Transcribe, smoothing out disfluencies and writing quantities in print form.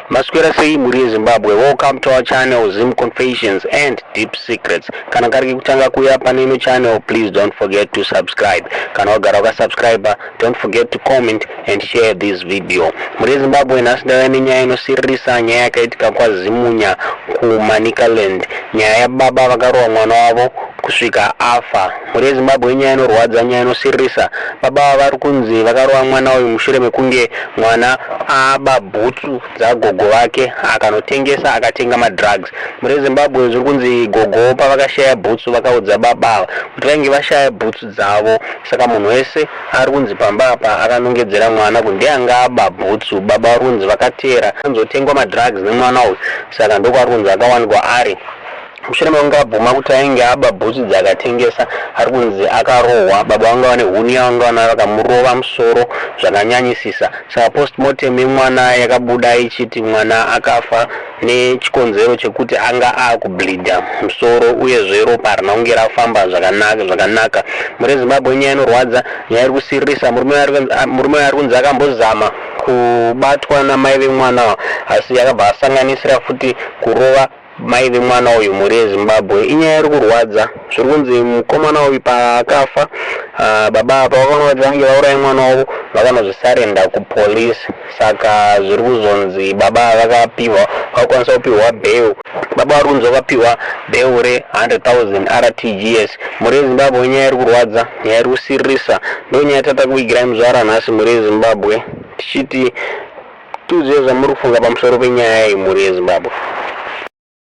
Maswera sei mhuri yeZimbabwe, welcome to our channel Zim Confessions and Deep Secrets. Kana kari kekutanga kuuya pane ino channel, please don't forget to subscribe. Kana wagara wakasubscribe, don't forget to comment and share this video. Mhuri yeZimbabwe, nhasi ndauya nenyaya inosiririsa, nyaya yakaitika kwaZimunya kuManicaland, nyaya yababa vakarova mwana wavo kusvika afa. Mhuri yeZimbabwe, inyaya inorwadza, nyaya inosiririsa. Baba ava vari kunzi vakarova mwana uyu mushure mekunge mwana aba bhutsu dzagogo vake akanotengesa akatenga madrugs. Mhuri yeZimbabwe, zviri kunzi gogo pavakashaya bhutsu vakaudza baba ava kuti vainge vashaya bhutsu dzavo, saka munhu wese ari kunzi pamba apa akanongedzera mwana kuti ndiye anga aba bhutsu. Baba vari kunzi vakateera anzotengwa madrugs nemwana uyu, saka ndokwaari kunzi akawanikwa ari mushure mekunge abvuma kuti ainge aba bhutsu dzakatengesa. Ari kunzi akarohwa, baba vanga vane huni yavanga vanayo, vakamurova musoro zvakanyanyisisa. Saka postmortem yemwana yakabuda ichiti mwana akafa nechikonzero chekuti anga akubleeda musoro, uyezve ropa harina kunge rafamba zvakanaka zvakanaka. Mhuri yeZimbabwe, nyaya inorwadza, nyaya iri kusiririsa. Murume uyu ari kunzi akambozama kubatwa namai vemwana, asi akabva asanganisira futi kurova mai vemwana uyu. Mhuri yeZimbabwe, inyaya iri kurwadza. Zviri kunzi mukomana uyu paakafa, baba apa vakaona kuti vange vauraya mwana wavo, vakanozvisurrender kupolisi. Saka zviri kuzonzi baba vakapiwa, vakakwanisa kupiwa bail. Baba vari kunzi vakapiwa bail re100 000 RTGS. Mhuri yeZimbabwe, nyaya iri kurwadza, nyaya iri kusiririsa. Ndo nyaya tatakuvigirai muzuva ranhasi, mhuri yeZimbabwe, tichiti tiudzei zvamuri kufunga pamusoro penyaya iyi, mhuri yeZimbabwe.